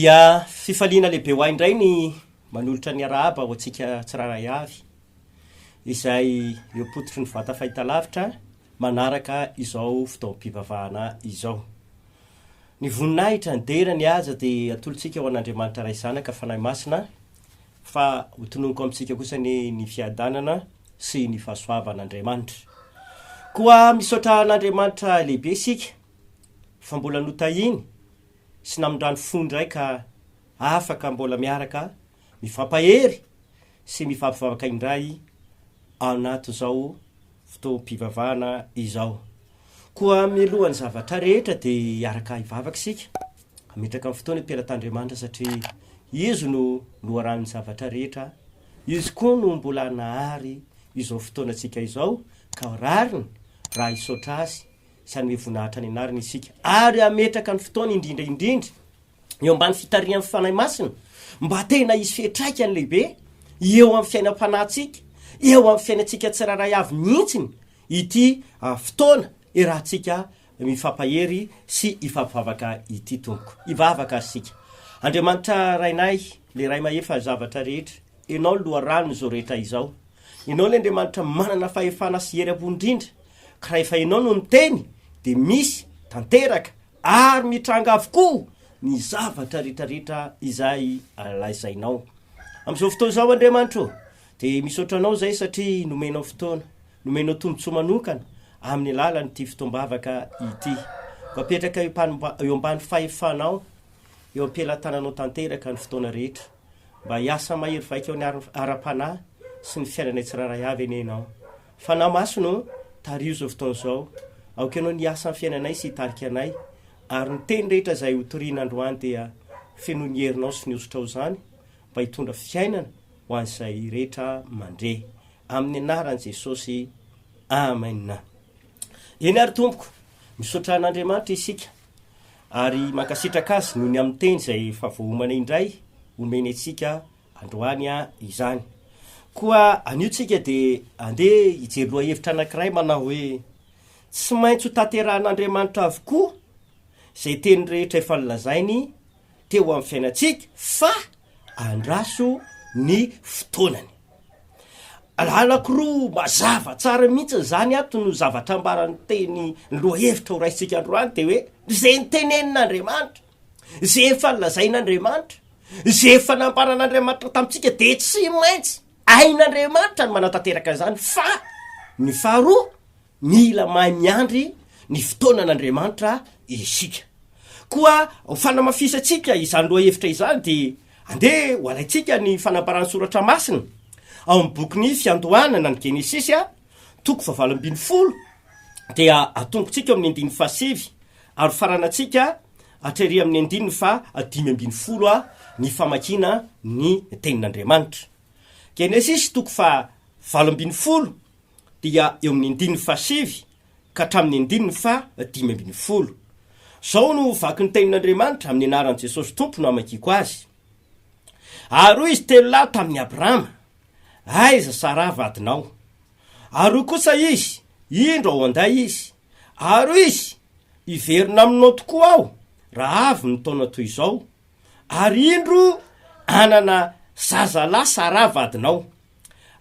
Dia fifaliana lehibe ho ahy indray ny manolotra ny arahaba ho antsika tsirairay avy izay eo am-pototry ny vata fahitalavitra manaraka izao fotoam-pivavahana izao. Ny voninahitra, ny dera, ny haja dia atolotsika ho an'Andriamanitra Ray Zanaka Fanahy Masina fa ho tononiko amintsika kosa anie ny fiadanana sy ny fahasoavan'Andriamanitra. Koa misaotra an'Andriamanitra lehibe isika fa mbola notahiny sy namindrany fo indray ka afaka mbola miaraka mifampahery sy mifampivavaka indray anatin'izao fotoam-pivavahana izao. Koa mialohan'ny zavatra rehetra dia hiaraka hivavaka isika, hametraka ny fotoana am-pelatan'Andriamanitra satria Izy no loharanon'ny zavatra rehetra, Izy koa no mbola nahary izao fotoanantsika izao ka rariny raha hisaotra Azy sy hanome voninahitra ny anarany isika ary hametraka ny fotoana indrindra indrindra eo ambany fitarihan'ny Fanahy Masina mba tena hisy fiantraikany lehibe eo amin'ny fiainam-panahintsika, eo amin'ny fiainantsika tsirairay avy mihitsiny ity fotoana iarahantsika mifampahery sy hifampivavaka ity Tompoko. Hivavaka ary isika. Andriamanitra Rainay, le Ray mahefa zavatra rehetra, Ianao no loharanon'izao rehetra izao. Ianao le Andriamanitra manana fahefana sy hery ambony indrindra, ka rahefa Ianao no miteny dia misy, tanteraka, ary mitranga avokoa ny zavatra rehetrarehetra izay lazainao. Amin'izao fotoana izao Andriamanitra ô, dia misaotra Anao izay satria nomenao fotoana, nomenao tombontsoa manokana amin'ny alalan'ity fotoam-bavaka ity. Koa apetraka eo ambany fahefanao, eo am-pelatananao tanteraka ny fotoana rehetra, mba hiasa mahery vaika eo ny ara-panahy sy ny fiainanay tsirairay avy anie Ianao. Fanahy Masina ô, tariho izao fotoana izao, aoka Ianao ny hiasa amin'ny fiainanay sy hitarika anay, ary ny teny rehetra izay hotorina androany dia fenoy ny herinao sy ny hosotrao izany, mba hitondra fiainana ho an'izay rehetra mandre. Amin'ny anaran'i Jesosy, Amen. Eny ary tompoko, misaotra an'Andriamanitra isika ary mankasitraka Azy noho ny amin'ny teny izay efa voaomana indray omeny antsika androany izany. Koa anio tsika dia andeha hijery lohahevitra anankiray manao hoe tsy maintsy ho tanterahan'Andriamanitra avokoa izay teny rehetra efa nolazainy teo amin'ny fiainantsika fa andraso ny fotoanany. Anankiroa mazava tsara mihitsy zany ato no zavatra ambaran'ny teny ny lohahevitra ho raisintsika androany de hoe zay nitenenin'Andriamanitra, zay efa nolazain'Andriamanitra, zay efa nambaran'Andriamanitra tamintsika de tsy maintsy hain'Andriamanitra ny manatanteraka an'izany fa ny faharoa Mila mahay miandry ny fotoanan'Andriamanitra isika. Koa ho fanamafisantsika izany lohahevitra izany dia andeha ho alaintsika ny fanambaran'ny Soratra Masina ao amin'ny bokin'ny Fiandohana na ny Genesisy toko fahavalo ambinifolo dia atombotsika eo amin'ny andininy fahasivy ary faranantsika hatrery amin'ny andininy faha-15 ny famakiana ny tenin'Andriamanitra. Genesisy toko faha-18 dia eo amin'ny andininy fahasivy ka hatramin'ny andininy faha-15. Izao no vaky ny tenin'Andriamanitra, amin'ny anaran'i Jesosy Tompo no amakiako azy. Ary hoy izy telolahy tamin'i Abrama, Aiza Saraha vadinao? Ary hoy kosa izy, Indro ao an-day izy. Ary hoy izy, Hiverina aminao tokoa aho, raha avy ny taona toy izao, ary indro hanana zazalahy Saraha vadinao.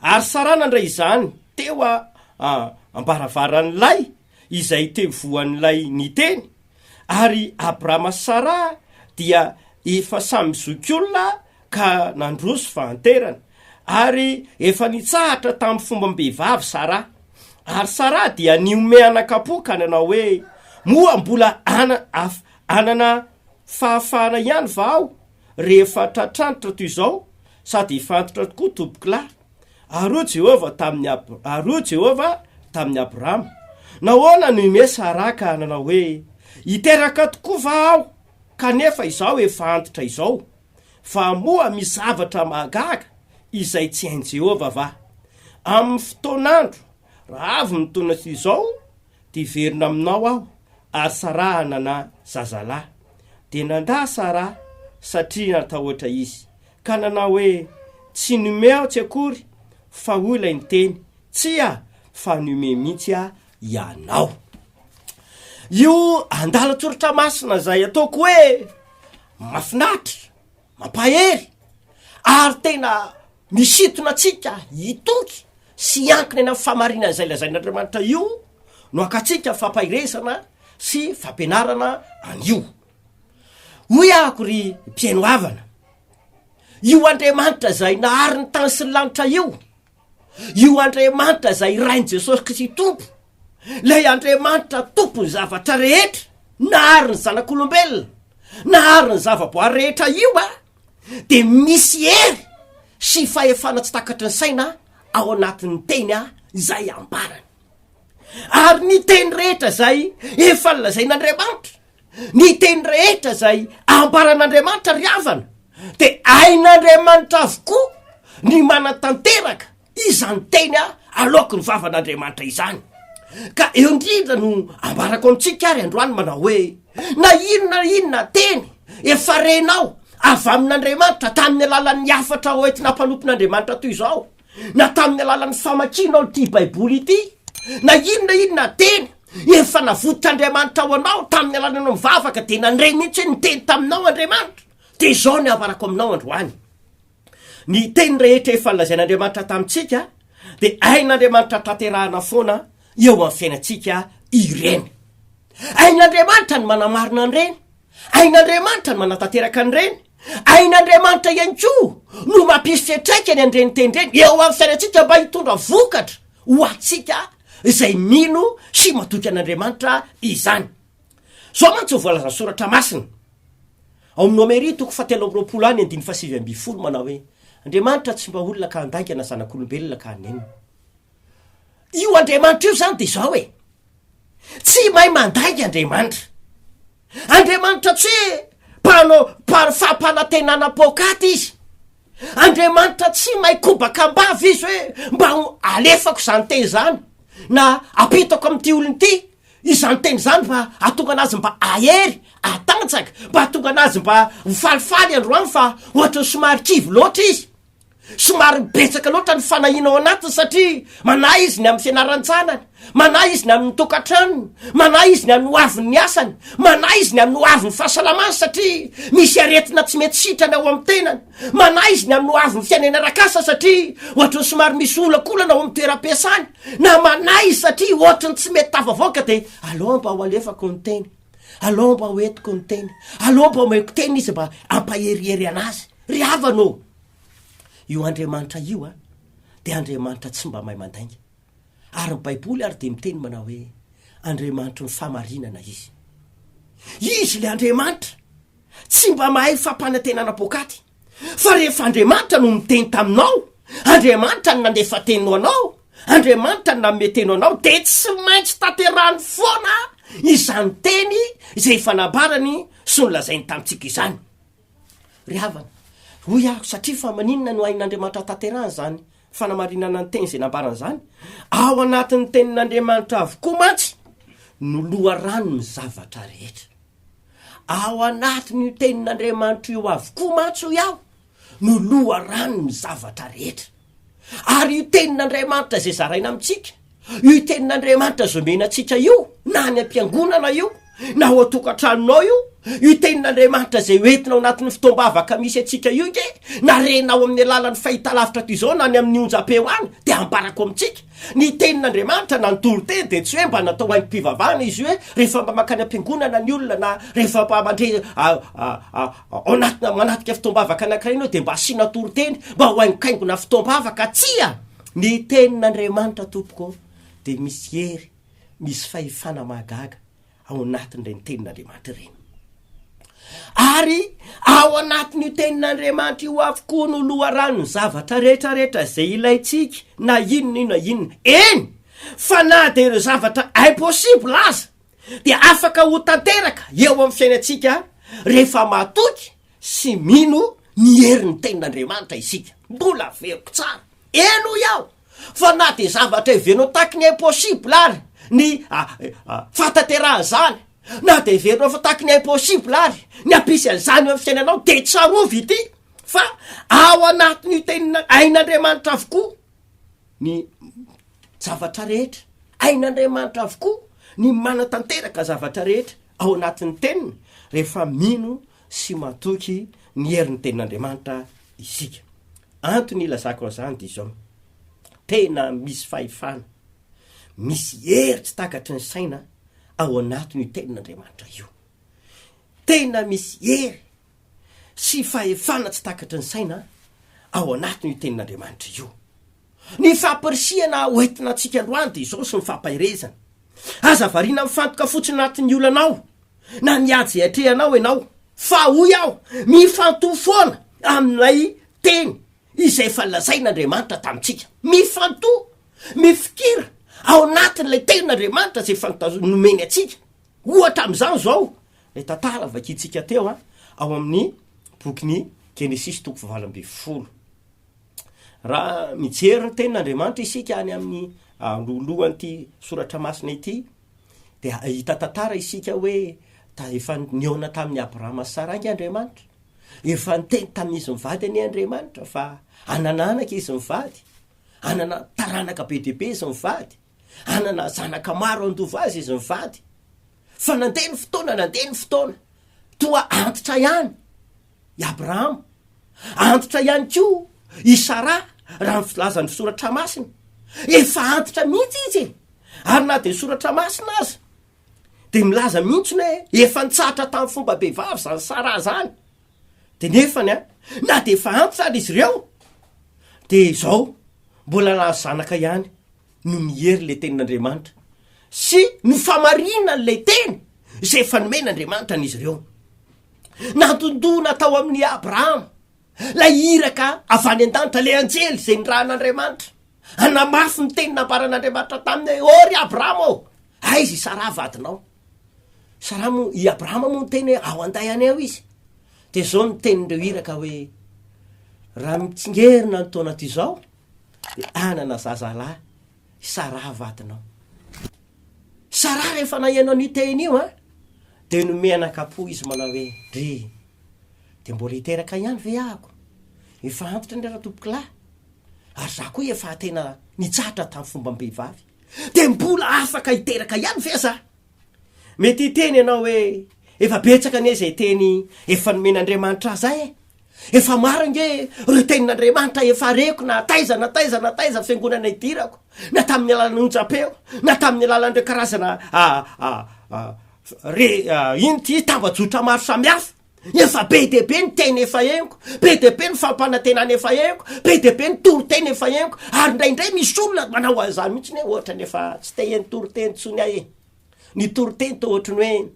Ary Saraha nandray izany teo am-baravaran'ny lay izay teo voan'ilay niteny, ary Abrahama sy Saraha dia efa samy zokiolona ka nandroso fahanterana, ary efa nitsahatra tamin'ny fombam-behivavy Saraha. Ary Saraha dia nihomehy anakam-po ka nanao hoe, Moa mbola hanana fahafahana ihany va aho rehefa tratranitra toy izao sady efa antitra tokoa tompokolahy? Ary hoy Jehovah tamin'i Ab- ary hoy Jehovah tamin'i Abrahama, Nahoana no nihomehy Saraha ka nanao hoe, Hiteraka tokoa va aho, kanefa izaho efa antitra izao? Fa moa misy zavatra mahagaga izay tsy hain'i Jehovah va? Amin'ny fotoan'andro, raha avy ny taona toy izao, dia hiverina aminao aho, ary Saraha hanana zazalahy. Dia nandà Saraha, satria natahotra izy, ka nanao hoe, Tsy nihomehy aho tsy akory, fa hoy ilay niteny, Tsia, fa nihomehy mihitsy aho ianao. Io andalan-tsoratra masina izay ataoko hoe mahafinaritra. mampahery ary tena misintona antsika hitoky sy hiankina eny amin'ny fahamarinan'izay lazain'Andriamanitra io no hakantsika fampaherezana sy fampianarana an'io. Hoy ahako ry mpihaino havana, io Andriamanitra izay nahary ny tany sy ny lanitra io, io Andriamanitra izay Rain'i Jesosy Kristy Tompo, ilay Andriamanitra Tompon'ny zavatra rehetra, nahary ny zanak'olombelona, nahary ny zavaboary rehetra io a, dia misy hery sy fahefana tsy takatry ny saina ao anatin'ny teny a izay ambarany. Ary ny teny rehetra izay efa nolazain'Andriamanitra, ny teny rehetra izay ambaran'Andriamanitra ry havana, dia hain'Andriamanitra avokoa ny manatanteraka izany teny aloaky ny vavan'Andriamanitra izany. Ka eo indrindra no ambarako amintsika ary androany manao hoe, na inona na inona teny efa renao avy amin'Andriamanitra tamin'ny alalan'ny hafatra hoentina mpanompon'Andriamanitra toy izao, na tamin'ny alalan'ny famakianao ity Baiboly ity, na inona inona teny efa navotr'Andriamanitra ho anao tamin'ny alalanao mivavaka, dia nandre mihitsy hoe niteny taminao Andriamanitra, dia izao ny ambarako aminao androany. Ny teny rehetra efa nolazain'Andriamanitra tamintsika dia hain'Andriamanitra tanterahana foana eo amin'ny fiainantsika ireny. Hain'Andriamanitra ny manamarina an'ireny. Hain'Andriamanitra ny manatanteraka an'ireny. Hain'Andriamanitra ihany koa no mampisy fiantraikany an'ireny teny ireny eo amin'ny fiainantsika mba hitondra vokatra ho antsika izay mino sy matoky an'Andriamanitra izany. Izao mantsy no voalazan'ny Soratra Masina ao amin'ny Nomery toko fahatelo amby 20 any andininy fahasivy ambin'ny folo manao hoe, Andriamanitra tsy mba olona ka handainga na zanak'olombelona ka hanenina. Io Andriamanitra io izany dia izao e, tsy mahay mandainga Andriamanitra. Andriamanitra tsy hoe mpanao mpa- fampanantenana poakaty izy. Andriamanitra tsy mahay kobaka am-bava izy hoe mba ho alefako izany teny izany na apetako amin'ity olona ity izany teny izany mba hahatonga anazy mba hahery, hatanjaka, mba hahatonga anazy mba ho falifaly androany fa ohatran'ny somary kivy loatra izy. Somary betsaka loatra ny fanahiana ao anatiny satria manahy izy ny amin'ny fianaran-janany, manahy izy ny amin'ny tokantranony, manahy izy ny amin'ny hoavin'ny asany, manahy izy ny amin'ny hoavin'ny fahasalamany satria misy aretina tsy mety sitrana ao amin'ny tenany, manahy izy ny amin'ny hoavin'ny fiainany arak'asa satria ohatran'ny somary misy olakolana ao amin'ny toeram-piasany, na manahy izy satria ohatran'ny tsy mety tafavoaka dia aleo mba ho alefako ny teny, aleo mba ho entiko ny teny, aleo mba omeko teny izy mba hampaherihery anazy. Ry havana ô! Io Andriamanitra io a, dia Andriamanitra tsy mba mahay mandainga. Ary ny Baiboly ary dia miteny manao hoe, Andriamanitry ny fahamarinana Izy. Izy ilay Andriamanitra tsy mba mahay fampanantenana poakaty. Fa rehefa Andriamanitra no miteny taminao, Andriamanitra no nandefa teny ho anao, Andriamanitra no nanome teny ho anao, dia tsy maintsy tanterahany foana izany teny izay efa nambarany sy nolazainy tamintsika izany. Ry havana, hoy aho, satria fa maninona no hain'Andriamanitra tanterahana izany fanamarinana ny teny izay nambarany izany? Ao anatin'ny tenin'Andriamanitra avokoa mantsy no loharanon'ny zavatra rehetra. Ao anatin'io tenin'Andriamanitra io avokoa mantsy hoy aho no loharanon'ny zavatra rehetra. Ary io tenin'Andriamanitra izay zaraina amintsika, io tenin'Andriamanitra izay omena antsika io, na any am-piangonana io, na ao an-tokantranonao io, io tenin'Andriamanitra izay hoentina ao anatin'ny fotoam-bavaka misy antsika io nge, na renao amin'ny alalan'ny fahitalavitra toy izao na any amin'ny onjam-peo any, dia ambarako amintsika, ny tenin'Andriamanitra na ny toriteny dia tsy hoe mba natao haingom-pivavahana izy io hoe rehefa mba mankany am-piangonana ny olona na rehefa mba mandre Ao anatina manatrika fotoam-bavaka anankiray ianao dia mba asiana toriteny mba ho haingokaingona fotoam-bavaka. Tsia! Ny tenin'Andriamanitra tompoko dia misy hery, misy fahefana mahagaga ao anatin'ireny tenin'Andriamanitra ireny. Ary ao anatin'io tenin'Andriamanitra io avokoa no loharanon'ny zavatra rehetra rehetra izay ilaintsika na inona io na inona. Eny fa na dia ireo zavatra impossible aza dia afaka ho tanteraka eo amin'ny fiainantsika rehefa matoky sy mino ny herin'ny tenin'Andriamanitra isika. Mbola averiko tsara, eny hoy aho, fa na dia zavatra heverinao tahaky ny impossible ary ny fahatanterahan'izany, na dia heverinao fa tahaky ny impossible ary ny hampisy an'izany eo amin'ny fiainanao, dia tsarovy ity fa ao anatin'io tenin-, ain'Andriamanitra avokoa ny zavatra rehetra, hain'Andriamanitra avokoa ny manatanteraka zavatra rehetra ao anatin'ny teniny rehefa mino sy matoky ny herin'ny tenin'Andriamanitra isika. Antony ilazako an'izany dia izao, tena misy fahefana, misy hery tsy takatry ny saina ao anatin'io tenin'Andriamanitra io. Tena misy hery sy fahefana tsy takatry ny saina ao anatin'io tenin'Andriamanitra io. Ny fampirisihana hoentina antsika androany dia izao sy ny fampaherezana. Aza variana mifantoka fotsiny anatin'ny olanao na ny ady izay atrehanao ianao, fa hoy aho, mifantoha foana amin'ilay teny izay efa lazain'Andriamanitra tamintsika. Mifantoha, mifikira ao anatin'ilay tenin'Andriamanitra izay efa nomeny antsika. Ohatra amin'izany izao, ilay tantara vakintsika teo ao amin'ny bokin'ny Genesisy toko fahavalo ambin'ny folo. Raha mijery ny tenin'Andriamanitra isika any amin'ny alohan'ity soratra masina ity, dia hahita tantara isika hoe ta efa nihaona tamin'i Abrahama sy Saraha ange Andriamanitra. Efa niteny tamin'izy mivady anie Andriamanitra fa hanana anaka izy mivady, hanana taranaka be dia be izy mivady, hanana zanaka maro handova azy izy mivady. Fa nandeha ny fotoana, nandeha ny fotoana, toa antitra ihany i Abrahama, antitra ihany koa i Saraha raha ny filazan'ny soratra masina. Efa antitra mihitsy izy e! Ary na dia ny soratra masina aza dia milaza mihitsy hoe efa nitsahatra tamin'ny fomba behivavy izany Saraha izany. Dia nefany an, na dia efa antitra ary izy ireo, dia izao mbola nahazo zanaka ihany no nihery ilay tenin'Andriamanitra sy nofamarinan'ilay teny izay efa nomen'Andriamanitra an'izy ireo. Nandondona tao amin'i Abrahama ilay iraka avy any an-danitra, ilay anjely izay nirahan'Andriamanitra hanamafy ny teny nambaran'Andriamanitra taminy hoe, Ô ry Abrahama ô, aiza i Saraha vadinao? Saraha moa, i Abrahama moa niteny hoe, ao an-day any ao izy. Dia izao ny tenin'ireo iraka hoe, raha mitsingerina ny taona toy izao, dia hanana zazalahy i Saraha vadinao. Saraha rehefa naheno an'io teny io an, dia nomena ankapo izy manao hoe, Dry, dia mbola hiteraka ihany ve ahako? Efa antitra anie ratompokolahy, ary za koa efa tena nitsahatra tamin'ny fombam-behivavy, dia mbola afaka hiteraka ihany ve za? Mety hiteny ianao hoe, efa betsaka anie izay teny efa nomen'Andriamanitra ahy zay e! Efa maro ange ireo tenin'Andriamanitra efa reko na taiza na taiza na taiza fiangonana idirako, na tamin'ny alalan'ny onjam-peo, na tamin'ny alalan'ireo karazana re ino ty tambajotra maro samihafa. Efa be dia be ny teny efa henoko, be dia be ny fampanantenana efa henoko, be dia be ny toriteny efa henoko, ary indraindray misy olona manao an'izany mihitsy hoe ohatran'ny efa tsy te heno toriteny intsony aho e. Ny toriteny toa ohatran'ny hoe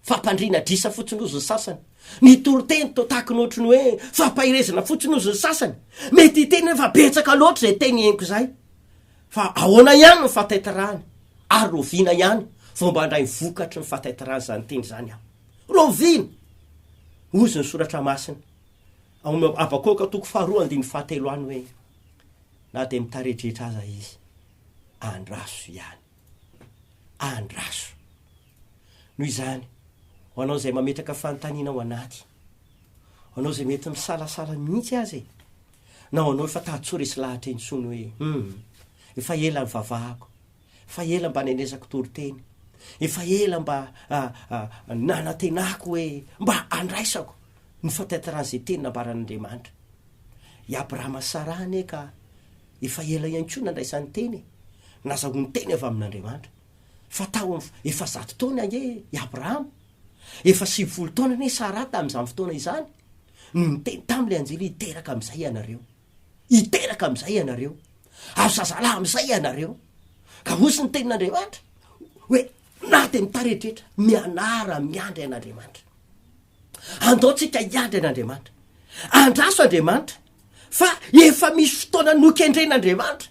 Fampandriana adrisa fotsiny ozy ny sasany. Ny toriteny toa tahaka ny ohatry ny hoe fampaherezana fotsiny ozy ny sasany. Mety hiteny hoe fa betsaka loatra izay teny henoko izay. Fa ahoana ihany ny fahataitirahany? Ary rahoviana ihany vao mba handray ny vokatry ny fahataitirahany izany teny izany aho? Rahoviana? Hozy ny soratra masina ao amin'ny Habakoka toko faharoa andininy fahatelo any hoe, Na dia mitaredretra aza izy, andraso ihany. Andraso. Noho izany, ho anao izay mametraka fanontaniana ao anaty, ho anao izay mety misalasala mihitsy aza e, na ho anao efa tady tsy ho resy lahatra intsony hoe, hum, efa ela nivavahako, efa ela mba nenesako toriteny, efa ela mba nanantenako hoe mba handraisako ny fahatanteran'izay teny nambaran'Andriamanitra. I Abrahama sy Saraha anie ka efa ela ihany koa nandraisany teny e, nazahoany teny avy amin'Andriamanitra. Fa tao amin'ny efa 100 taona ange i Abrahama, efa 90 taona anie Saraha tamin'izany fotoana izany, no niteny tamin'ilay anjely hoe hiteraka amin'izay ianareo. Hiteraka amin'izay ianareo. Ary zazalahy amin'izay ianareo. Ka hoy ny tenin'Andriamanitra hoe na dia mitaredretra, mianara miandry an'Andriamanitra. Andao tsika hiandry an'Andriamanitra. Andraso Andriamanitra fa efa misy fotoana nokendren'Andriamanitra.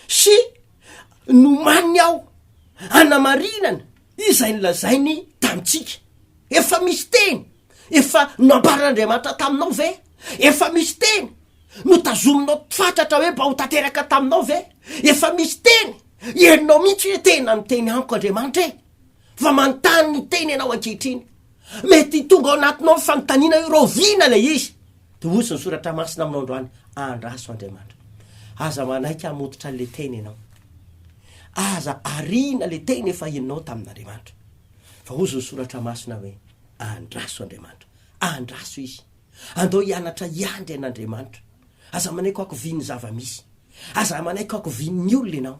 sy nomaniny aho hanamarinana izay nolazainy tamintsika. Efa misy teny efa nambaran'Andriamanitra taminao ve? Efa misy teny notazominao fatratra hoe mba ho tanteraka taminao ve? Efa misy teny henonao mihitsy hoe tena miteny amiko Andriamanitra e? Fa manontany ny teny ianao ankehitriny. Mety tonga ao anatinao ny fanontaniana hoe rahoviana ilay izy? Dia hoy ny soratra masina aminao androany, andraso Andriamanitra. Aza manaiky hamototra an'ilay teny ianao. Aza ariana ilay teny efa henonao tamin'Andriamanitra. Fa hoy ny soratra masina hoe, andraso Andriamanitra. Andraso Izy. Andao hianatra hiandry an'Andriamanitra. Aza manaiky ho akovian'ny zava-misy. Aza manaiky ho akovian'ny olona ianao.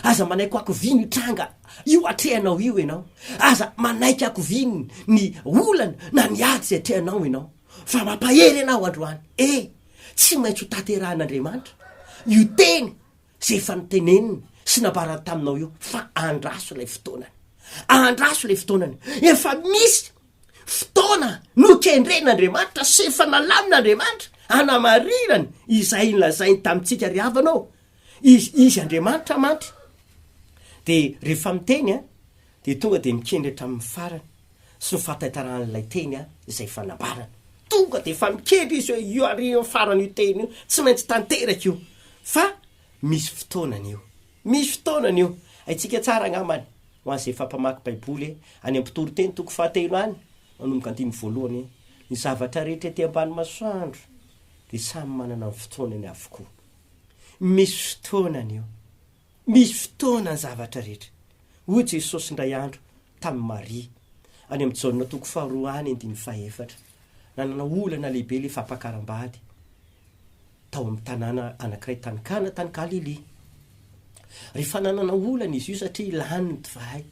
Aza manaiky ho akovian'io tranga io atrehanao io ianao. Aza manaiky akovian'ny ny olana na ny ady izay atrehanao ianao. Fa mampahery anao androany. E! Tsy maintsy ho tanterahin'Andriamanitra io teny izay efa noteneniny sy nambarany taminao io fa andraso ilay fotoanany. Andraso ilay fotoanany. Efa misy fotoana nokendren'Andriamanitra sy efa nalamin'Andriamanitra hanamarinany izay nolazainy tamintsika ry havana ô. Izy, Izy Andriamanitra mantsy dia rehefa miteny an, dia tonga dia mikendry hatramin'ny farany sy ny fahatanterahan'ilay teny izay efa nambarany. Tonga dia efa mikendry Izy hoe io ary io farany io teny io, tsy maintsy tanteraka io. Fa misy fotoanany io. Misy fotoanany io. Haintsika tsara angambany, ho an'izay efa mpamaky Baiboly, any amin'ny Mpitoriteny toko fahatelo any, manomboka andininy voalohany, ny zavatra rehetra ety ambany masoandro dia samy manana ny fotoanany avokoa. Misy fotoanany io. Misy fotoana ny zavatra rehetra. Hoy Jesosy indray andro tamin'i Maria, any amin'ny Jaona toko faharoa any andininy fahefatra. Nanana olana lehibe ilay fampakaram-bady tao amin'ny tanàna anankiray tany Kana tany Galilia. Rehefa nanana olana izy io satria lany ny divay,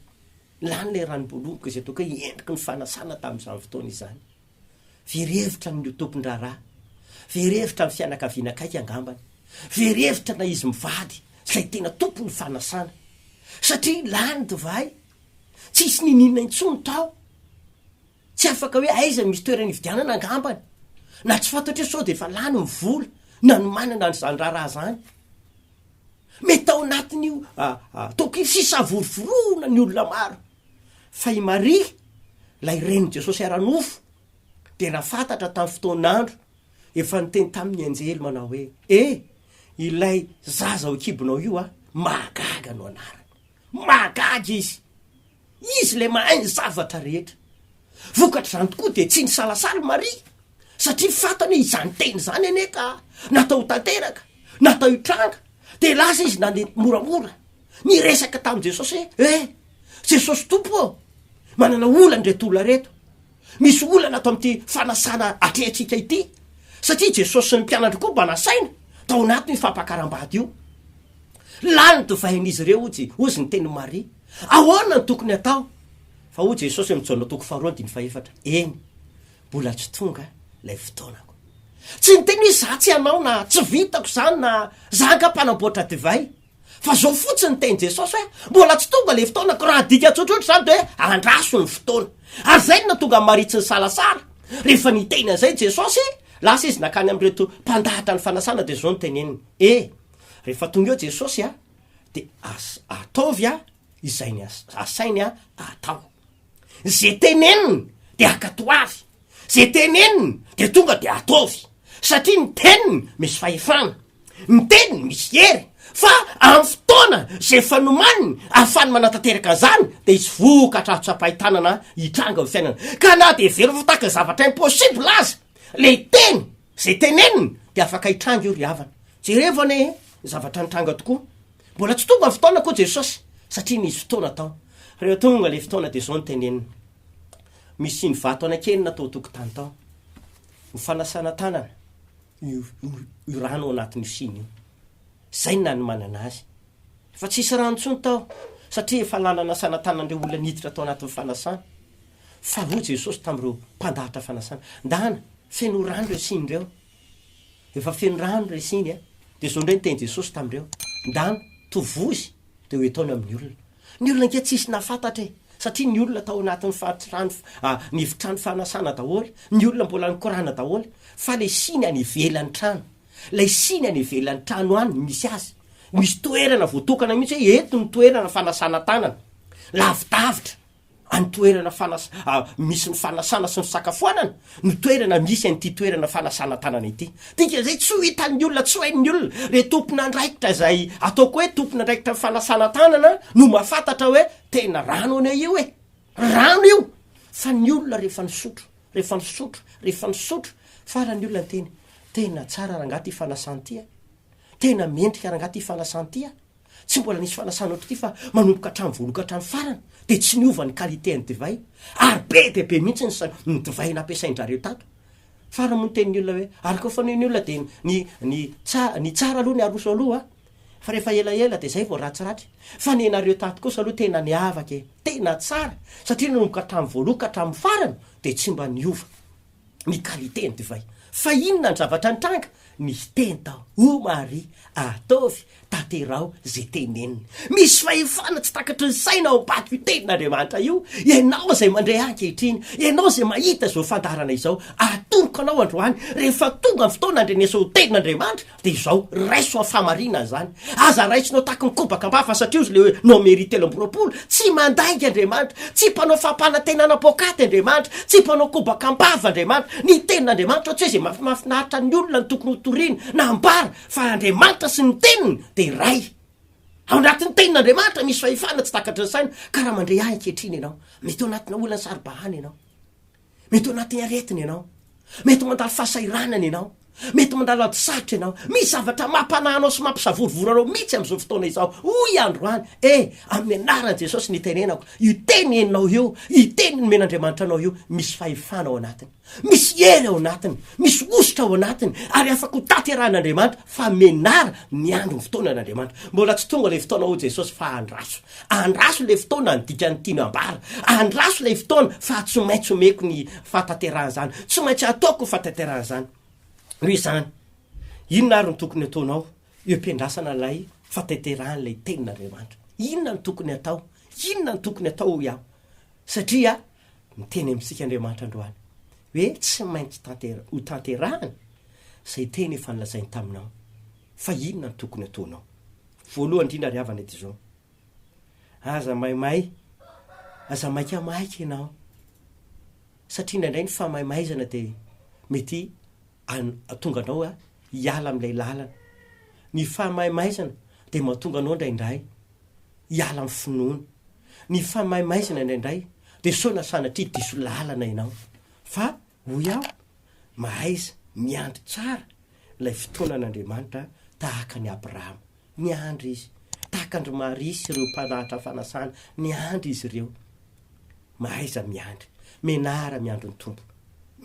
lany ilay ranom-boaloboka izay ataoko hoe endriky ny fanasana tamin'izany fotoana izany. Very hevitra ny tompon-draharaha, very hevitra ny fianakaviana akaiky angambany, very hevitra na izy mivady izay tena tompon'ny fanasana, satria lany divay, tsisy niniana intsony tao, tsy afaka hoe aiza misy toerana hividianana angambany, na tsy fantatra hoe sao dia efa lany ny vola nanomanana an'izany raharaha izany. Mety tao anatin'io ataoko hoe fisavorovoroana ny olona maro. Fa i Maria, ilay renin'i Jesosy ara-nofo, dia nahafantatra tamin'ny fotoan'andro, efa niteny tamin'ny anjely manao hoe, E, ilay zaza ao an-kibonao io a, mahagaga no anarany. Mahagaga izy. Izy ilay mahay ny zavatra rehetra. Vokatr'izany tokoa dia tsy nisalasala i Maria, satria fantany hoe izany teny izany anie ka natao ho tanteraka, natao hitranga. Dia lasa izy nandeha moramora, niresaka tamin'i Jesosy hoe, Eh, Jesosy Tompo ô, manana olana ireto olona ireto. Misy olana ato amin'ity fanasana atrehantsika ity, satria Jesosy sy ny mpianatra koa mba nasaina tao anatin'io fampakaram-bady io. Lany divain'izy ireo, hoy hozy ny tenin'i Maria. Ahoana no tokony hatao? Fa hoy Jesosy amin'ny Jaona toko faharoa andininy fahefatra, Eny, mbola tsy tonga ilay fotoanako. Tsy niteny hoe izaho tsy hanao na tsy vitako izany na izaho angaha mpanamboatra divay. Fa izao fotsiny ny tenin'i Jesosy hoe, mbola tsy tonga ilay fotoanako. Raha adika tsotsotra izany dia hoe andraso ny fotoana. Ary izay no nahatonga an'i Maria tsy nisalasala. Rehefa niteny an'izay Jesosy, lasa izy nankany amin'ireto mpandahatra ny fanasana dia izao no teneniny, E, rehefa tonga eo Jesosy a, dia as, ataovy a, izay ny asainy a, atao. Ze teneniny dia ankatoavy, ze teneniny dia tonga dia ataovy, satria ny teniny misy fahefana, ny teniny misy hery, fa amin'ny fotoana ze efa nomaniny ahafahany manatanteraka an'izany dia hisy vokatra azo tsapain-tanana hitranga eo fiainana, ka na dia heverina fa tahaka ny zavatra impossible aza le teny ze teneniny dia afaka hitranga io ry havana, jerevo anie ny zavatra nitranga tokoa. Mbola tsy tonga ny fotoana koa Jesosy satria nisy fotoana tao. Rehefa tonga ilay fotoana dia izao no teneniny, Misy siny vato anankienina tao an-tokotany tao. Ny fanasana tanana, io io rano ao anatin'io siny io. Izay no nanomanana azy. Efa tsisy rano intsony tao satria efa nananasana tanan'ireo olona niditra tao anatin'ny fanasana. Fa hoy Jesosy tamin'ireo mpandahatra fanasana, Ndana, feno rano ireo siny ireo. Efa feno rano ilay siny a! Dia izao indray ny tenin'i Jesosy tamin'ireo, Ndana, tovozy, dia ho etaona amin'ny olona. Ny olona ange tsisy nahafantatra e! Satria ny olona tao anatin'ny fatrano, ny efitrano fanasana daholo, ny olona mbola nikorana daholo, fa ilay siny any ivelan'ny trano, ilay siny any ivelan'ny trano any no misy azy. Misy toerana voatokana mihitsy hoe eto ny toerana fanasana tanana, lavidavitra. Any toerana fanas misy ny fanasana sy ny fisakafoanana no toerana misy an'ity toerana fanasana tanana ity. Dikan'izay tsy ho hitan'ny olona, tsy ho hain'ny olona. Re tompon'andraikitra izay ataoko hoe tompon'andraikitra ny fanasana tanana no mahafantatra hoe tena rano anie io e! Rano io! Fa ny olona rehefa nisotro, rehefa nisotro, rehefa nisotro, farany ny olona niteny, tena tsara rangaha ity fanasana ity a! Tena mendrika rangaha ity fanasana ity a! Tsy mbola nisy fanasana ohatr'ity fa manomboka hatramin'ny voalohany ka hatramin'ny farany dia tsy niova ny qualité an'ny divay ary be dia be mihitsy ny sa- ny divay nampiasain-drareo tato. Farany moa ny tenin'ny olona hoe, ary koa fa ny olona dia ny ny tsa ny tsara aloha ny aroso aloha fa rehefa elaela dia zay vao ratsiratsy. Fa nenareo tato kosa aloha tena niavaka e! Tena tsara satria nanomboka hatramin'ny voaloha ka hatramin'ny farany dia tsy mba niova ny qualité ny divay. Fa inona ny zavatra nitranga? Nisy teny tao, O Maria, ataovy Tanteraho izay teneniny. Misy fahefana tsy takatry ny saina ao ambadik'io tenin'Andriamanitra io. Ianao izay mandre ahy ankehitriny, ianao izay mahita izao fandaharana izao, atoroko anao androany, rehefa tonga ny fotoana handrenesao ny tenin'Andriamanitra, dia izao, raiso amin'ny fahamarinana izany. Aza raisinao tahaky ny kobaka am-bava satria hozy ilay hoe Nomery 23, tsy mandainga Andriamanitra, tsy mpanao fampanantenana poakaty Andriamanitra, tsy mpanao kobaka am-bava Andriamanitra. Ny tenin'Andriamanitra tsy hoe izay mahafinaritra ny olona no tokony hotorina na ambara, Fa Andriamanitra sy ny Teniny dia iray. Ao anatin'ny Tenin'Andriamanitra misy fahefana tsy takatry ny saina, ka raha mandre ahy ankehitriny ianao, mety ao anatina olana saro-bahana ianao, mety ao anatin'ny aretina ianao, mety mandalo fahasahiranana ianao, mety mandalo ady sarotra ianao, misy zavatra mampanahy anao sy mampisavorovoro anao mihitsy amin'izao fotoana izao. Hoy androany, e, amin'ny anaran'i Jesosy no itenenako, io teny henonao io, io teny nomen'Andriamanitra anao io, misy fahefana ao anatiny. Misy hery ao anatiny, misy hosotra ao anatiny, ary afaka ho tanterahin'Andriamanitra, fa menara miandry ny fotoanan'Andriamanitra. Mbola tsy tonga ilay fotoana hoy Jesosy fa andraso. Andraso ilay fotoana ny dikan'ny tiany ambara. Andraso ilay fotoana fa tsy maintsy omeko ny fahatanterahan'izany. Tsy maintsy ataoko ny fahatanterahan'izany. Noho izany, inona ary no tokony ataonao eo am-piandrasana ilay fahatanterahan'ilay tenin'Andriamanitra? Inona no tokony atao? Inona no tokony atao hoy aho? Satria Miteny amintsika Andriamanitra androany hoe tsy maintsy tantera- ho tanterahany izay teny efa nolazainy taminao. Fa inona no tokony ataonao? Voalohany indrindra ry havana dia izao, aza maimay, aza maikamaika ianao, satria indraindray ny fahamaimaizana dia mety an- hahatonga anao hiala amin'ilay lalana. Ny fahamaimaizana dia mahatonga anao indraindray hiala amin'ny finoana. Ny famaimaizana indraindray dia sao na sanatria diso lalana ianao. Fa hoy aho, mahaiza miandry tsara ilay fotoanan'Andriamanitra tahaka an'i Abrahama. Niandry izy. Tahaka an-dry Maria sy ireo mpanahatra fanasana, niandry izy ireo. Mahaiza miandry. Menara miandry ny Tompo.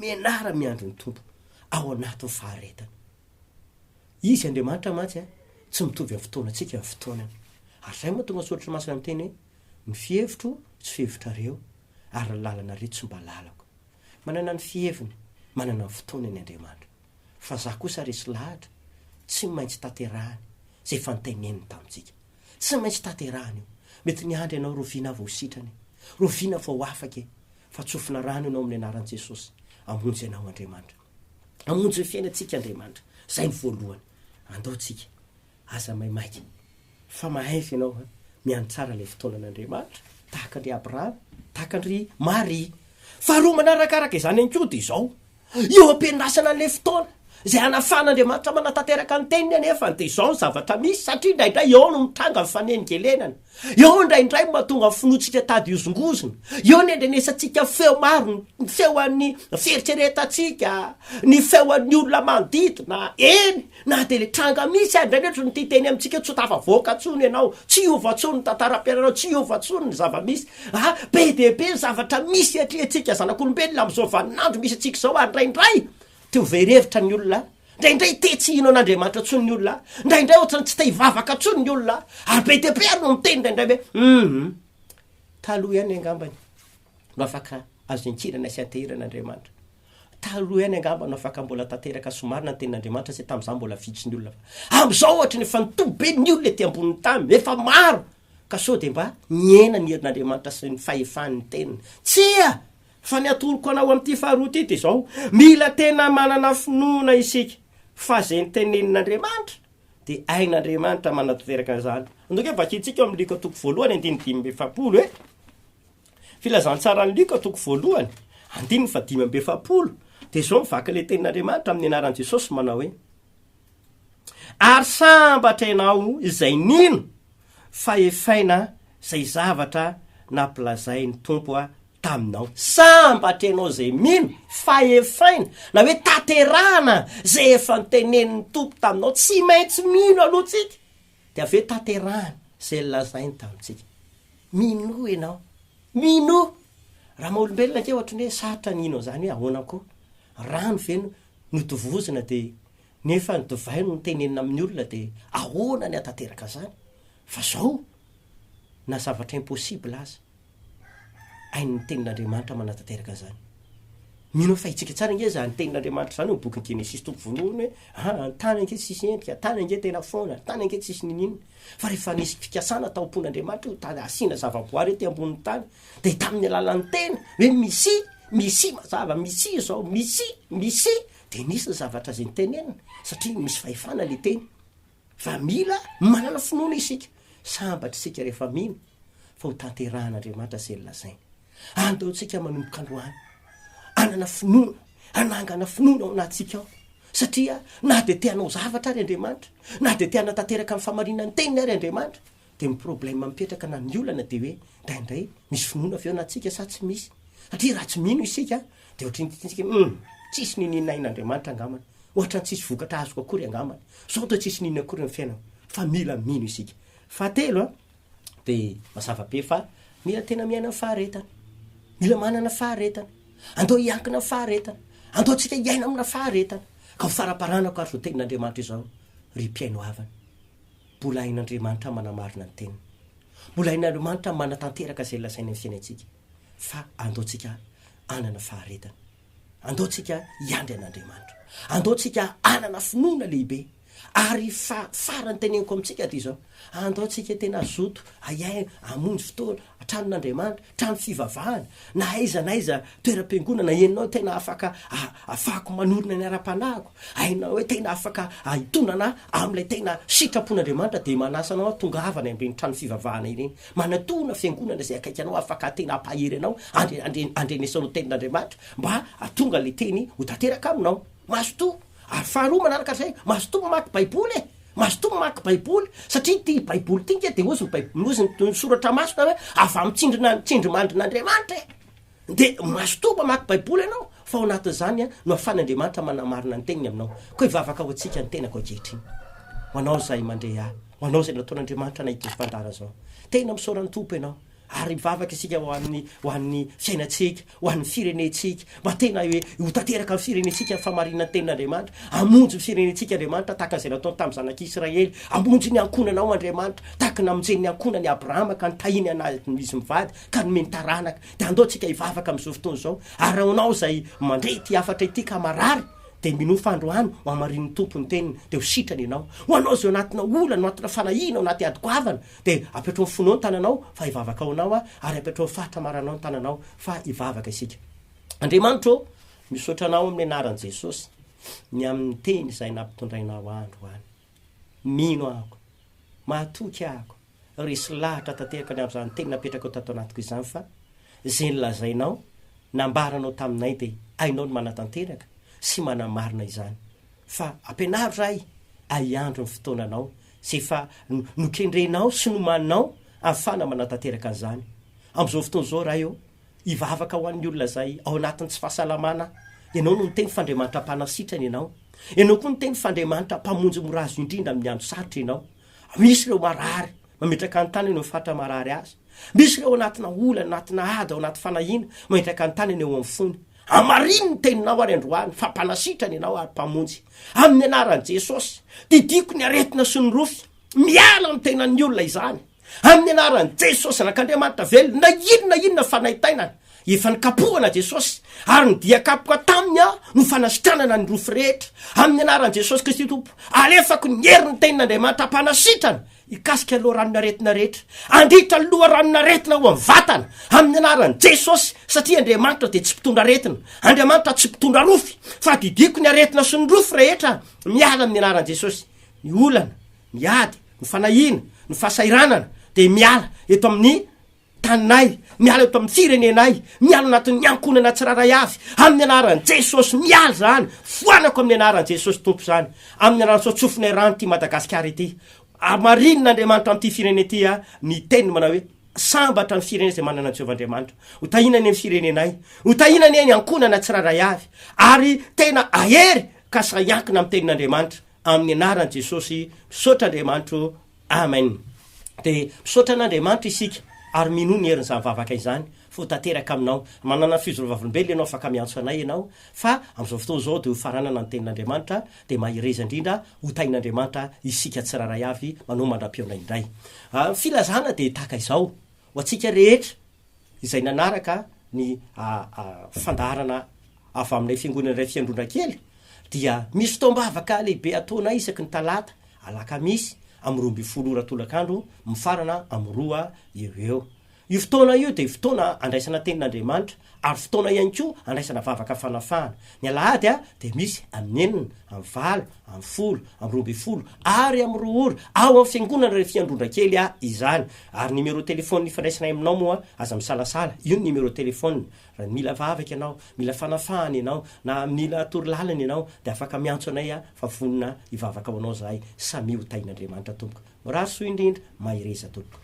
Menara miandry ny Tompo ao anatin'ny faharetana. Izy Andriamanitra mantsy a, tsy mitovy amin'ny fotoanantsika ny fotoanany. Ary izay moa tonga ny Soratra Masina miteny hoe, ny fihevitro tsy fihevitrareo, ary ny lalanareo tsy mba lalako. Manana ny fiheviny, manana ny fotoanany Andriamanitra. Fa za kosa resy lahatra, tsy maintsy tanterahany izay efa noteneniny tamintsika. Tsy maintsy tanterahany io. Mety niandry ianao roviana vao sitrana e, roviana vao afaka e, fa tsofina rano ianao amin'ny anaran'i Jesosy, hamonjy anao Andriamanitra. Hamonjy ny fiainantsika Andriamanitra. Izay no voalohany. Andao tsika. Aza maimaika. Fa mahaiza ianao a, miandry tsara ilay fotoanan'Andriamanitra. Tahaka an-dry Abrahama, tahaka an-dry Maria. Faharoa manarakaraka izany ihany koa dia izao, eo am-piandrasana an'ilay fotoana izay hanafahan'Andriamanitra manatanteraka ny teniny anefa dia izao ny zavatra misy, satria indraindray eo no mitranga ny fanelingelenana. Eo indraindray no mahatonga ny finoantsika tady hihozongozona. Eo ny andrenesantsika feo maro, ny feo an'ny fieritreretantsika, ny feo an'ny olona manodidina, eny, na dia ilay tranga misy ary indraindray ohatran'ny te hiteny amintsika hoe tsy ho tafavoaka intsony ianao, tsy hiova intsony ny tantaram-piainanao, tsy hiova intsony ny zava-misy. Ah, be dia be ny zavatra misy atrehantsika zanak'olombelona amin'izao vaninandro misy antsika izao ary indraindray te ho very hevitra ny olona. Indraindray te tsy hino an'Andriamanitra intsony ny olona, indraindray ohatran'ny tsy te hivavaka intsony ny olona, ary be dia be ary no miteny indraindray hoe, hum, taloha ihany angambany no afaka azo iankinana sy anteherana Andriamanitra. Taloha ihany angamba no afaka mbola tanteraka sy marina ny tenin'Andriamanitra satria tamin'izany mbola vitsy ny olona. Amin'izao ohatry ny efa nitombo be ny olona ety ambonin'ny tany, efa maro, ka sao dia mba nihena ny herin'Andriamanitra sy ny fahefany ny teniny. Tsia! Fa ny atoroko anao amin'ity faharoa ity dia izao, mila tena manana finoana isika fa izay notenenin'Andriamanitra dia hain'Andriamanitra manatanteraka an'izany. Andao ange vakintsika ao amin'ny Lioka toko voalohany andininy 45 e. Filazantsaran'i Lioka toko voalohany andininy faha 45 dia izao mivaky ilay tenin'Andriamanitra amin'ny anaran'i Jesosy manao hoe, Ary sambatra ianao izay nino fa efaina izay zavatra nampilazain'ny Tompo taminao. Sambatra ianao izay mino fa efaina, na hoe tanterahana izay efa notenenin'ny Tompo taminao. Tsy maintsy mino aloha tsika, dia avy eo tanterahana izay nolazainy tamintsika. Minoa ianao. Minoa! Raha maha olombelona ange ohatran'ny hoe sarotra ny hino an'izany hoe ahoana koa. Rano ve no tovozina dia nefa ny divay no tenenina amin'ny olona dia ahoana ny hahatanteraka an'izany? Fa zao na zavatra impossible aza hain'ny tenin'Andriamanitra manatanteraka an'izany. Mino aho fa haintsika tsara ange izany tenin'Andriamanitra izany ao bokin'ny Genesisy toko voalohany hoe ah, ny tany ange tsisy endrika, tany ange tena foana, tany ange tsisy niniana. Fa rehefa nisy fikasana tao am-pon'Andriamanitra hoe tany asiana zavaboary ety ambonin'ny tany, dia tamin'ny alalan'ny teny hoe misia, misia mazava, misia izao, misia, misia, dia nisy ny zavatra izay nitenenina satria misy fahefana le teny. Fa mila manana finoana isika. Sambatra isika rehefa mino fa ho tanterahan'Andriamanitra izay nolazainy. Andao tsika manomboka androany hanana finoana, hanangana finoana ao anatintsika ao. Satria na dia te hanao zavatra ary Andriamanitra, na dia te hanatanteraka ny fahamarinan'ny teniny ary Andriamanitra, dia ny problème mipetraka na ny olana dia hoe indraindray misy finoana ve ao anatintsika sa tsy misy? Satria raha tsy mino isika dia ohatran'ny tiantsika hoe hum, tsisy niniana ain'Andriamanitra angambany, ohatran'ny tsisy vokatra azoko akory angambany, zao toa tsisy niniana akory ny fiainana, fa mila mino isika. Fahatelo an, dia mazava be fa mila tena miaina amin'ny faharetana, mila manana faharetana, andao hiankina amin'ny faharetana, andao tsika hiaina amina faharetana, ka ho faramparanako ary izao tenin'Andriamanitra izao, ry mpihaino havana. Mbola hain'Andriamanitra manamarina ny teniny. Mbola hain'Andriamanitra manatanteraka izay lazainy amin'ny fiainantsika. Fa andao tsika hanana faharetana. Andao tsika hiandry an'Andriamanitra. Andao tsika hanana finoana lehibe. Ary fa farany teneniko amintsika dia izao, andao tsika tena hazoto hahay hamonjy fotoana tranon'Andriamanitra, trano fivavahana, na aiza na aiza toeram-piangonana henonao tena afaka afahako manorina ny ara-panahiko, hainao hoe tena afaka hitonana ahy amin'ilay tena sitrapon'Andriamanitra dia manasa anao aho tongava any amin'ireny trano fivavahana ireny, manatona fiangonana izay akaiky anao afaka tena hampahery anao andre andre andrenesanao tenin'Andriamanitra mba hahatonga ilay teny ho tanteraka aminao. Mazotoa! Ary faharoa manaraka izay, mazotoa mamaky baiboly e! Mazotoa mamaky baiboly satria ity baiboly ity nge de hozy ny baiboly hozy ny soratra masina hoe avy amin'ny tsindrina tsindrimandrin'Andriamanitra e! De mazotoa mamaky baiboly ianao fa ao anatin'izany no ahafahan'Andriamanitra manamarina ny teniny aminao. Koa hivavaka ho antsika ny tenako ankehitriny. Ho anao izay mandre ahy, ho anao izay nataon'Andriamanitra nahita izao fandaharana izao. Tena misaora ny Tompo ianao. Ary mivavaka isika ho an'ny ho an'ny fiainantsika, ho an'ny firenentsika, mba tena hoe ho tanteraka amin'ny firenentsika ny fahamarinan'ny tenin'Andriamanitra, hamonjy ny firenentsika Andriamanitra tahaka izay nataony tamin'ny zanak'Israely, hamonjy ny ankohonanao Andriamanitra, tahaka ny namonjeny ny ankohonan'i Abrahama ka nitahiny an'izy mivady ka nomeny taranaka. Dia andao tsika hivavaka amin'izao fotoana izao, ary raha ho anao izay mandre ity hafatra ity ka marary, dia minoa fa androany ho hamarinin'ny Tompo ny teniny, dia ho sitrana ianao. Ho anao izay ao anatina olana, ao anatina fanahiana, ao anaty ady goavana, Dia apetraho ny fonao ny tananao fa hivavaka ho anao aho, ary apetraho ny faritra maranao ny tananao fa hivavaka isika. Andriamanitra ô, misaotra Anao amin'ny anaran'i Jesosy ny amin'ny teny izay nampitondrainao ahy androany. Mino ahako, mahatoky ahako, resy lahatra tanteraka ny amin'izany teny napetrakao tato anatiko izany fa izay nolazainao, nambaranao taminay dia hainao ny manatanteraka sy manamarina izany. Fa ampianaro Ray ahiandro ny fotoananao izay efa nokendrenao sy nomaninao ahafahana manatanteraka an'izany. Amin'izao fotoana izao Ray ô, hivavaka ho an'ny olona izay ao anatin'ny tsy fahasalamana aho. Ianao no niteny fa Andriamanitra mpanasitrana Ianao. Ianao koa niteny fa Andriamanitra mpamonjy mora azo indrindra amin'ny andro sarotra Ianao. Misy ireo marary, mametraka ny tanany eo amin'ny faritra marary azy. Misy ireo anatina olana, anatina ady, ao anaty fanahiana, mametraka ny tanany eo amin'ny fony. Hamarino ny teninao ary androany fa mpanasitrana ianao ary mpamonjy. Amin'ny anaran'i Jesosy, didiako ny aretina sy ny rofy, miala amin'ny tenan'ny olona izany. Amin'ny anaran'i Jesosy Zanak'Andriamanitra velona, na inona na inona fanaintainana, efa nikapohana Jesosy, ary ny dia kapoka taminy aho no fanasitranana ny rofy rehetra. Amin'ny anaran'i Jesosy Kristy Tompo, alefako ny herin'ny tenin'Andriamanitra mpanasitrana Hikasika loharanon'aretina rehetra. Handritra ny loharanon'aretina ao amin'ny vatana, amin'ny anaran'i Jesosy, satria Andriamanitra dia tsy mpitondra aretina. Andriamanitra tsy mpitondra rofy, fa didiako ny aretina sy ny rofy rehetra miala amin'ny anaran'i Jesosy. Ny olana, ny ady, ny fanahiana, ny fahasahiranana dia miala eto amin'ny taninay, miala eto amin'ny firenenay, miala anatin'ny ankohonana tsirairay avy, amin'ny anaran'i Jesosy, miala izany, foanako amin'ny anaran'i Jesosy Tompo izany, amin'ny anaran'i Jesosy, tsofinay rano ity Madagasikara ity, hamarinin'Andriamanitra amin'ity firenena ity ny teniny manao hoe, sambatra ny firenena izay manana an'i Jehovah Andriamanitra, ho tahiana anie ny firenenay, ho tahiana anie ny ankohonana tsirairay avy, ary tena ahery ka sahy hiankina amin'ny tenin'Andriamanitra, amin'ny anaran'i Jesosy, misaotra Andriamanitro, Amen. Dia misaotra an'Andriamanitra isika ary minoa ny herin'izany vavaka izany. Fa ho tanteraka aminao. Manana fijoro vavolombelona ianao afaka miantso anay ianao fa amin'izao fotoana izao dia ho faranana ny tenin'Andriamanitra dia mahereza indrindra ho tahin'Andriamanitra isika tsirairay avy manao mandra-pihaona indray. Ny filazana dia tahaka izao ho antsika rehetra izay nanaraka ny fandaharana avy aminay fiangonana iray fiandrondra kely dia misy fotoam-bavaka lehibe ataonay isaky ny talata, alakamisy amin'ny 12 ora tolakandro mifarana amin'ny roa eo ho eo. Io fotoana io dia fotoana andraisana tenin'Andriamanitra ary fotoana ihany koa andraisana vavaka fanafahana. Ny alahady dia misy amin'ny enina, amin'ny valo, amin'ny folo, amin'ny 12 ary amin'ny roa ora ao amin'ny fiangonana rehefa hiandrondra kely izany. Ary numéro téléphone ifandraisanay aminao moa aza misalasala, io ny numéro téléphone. Raha mila vavaka ianao, mila fanafahana ianao na mila torolalana ianao dia afaka miantso anay fa vonona hivavaka ho anao izahay. Samia ho tahin'Andriamanitra tompoko. Mirary soa indrindra, mahereza tompoko.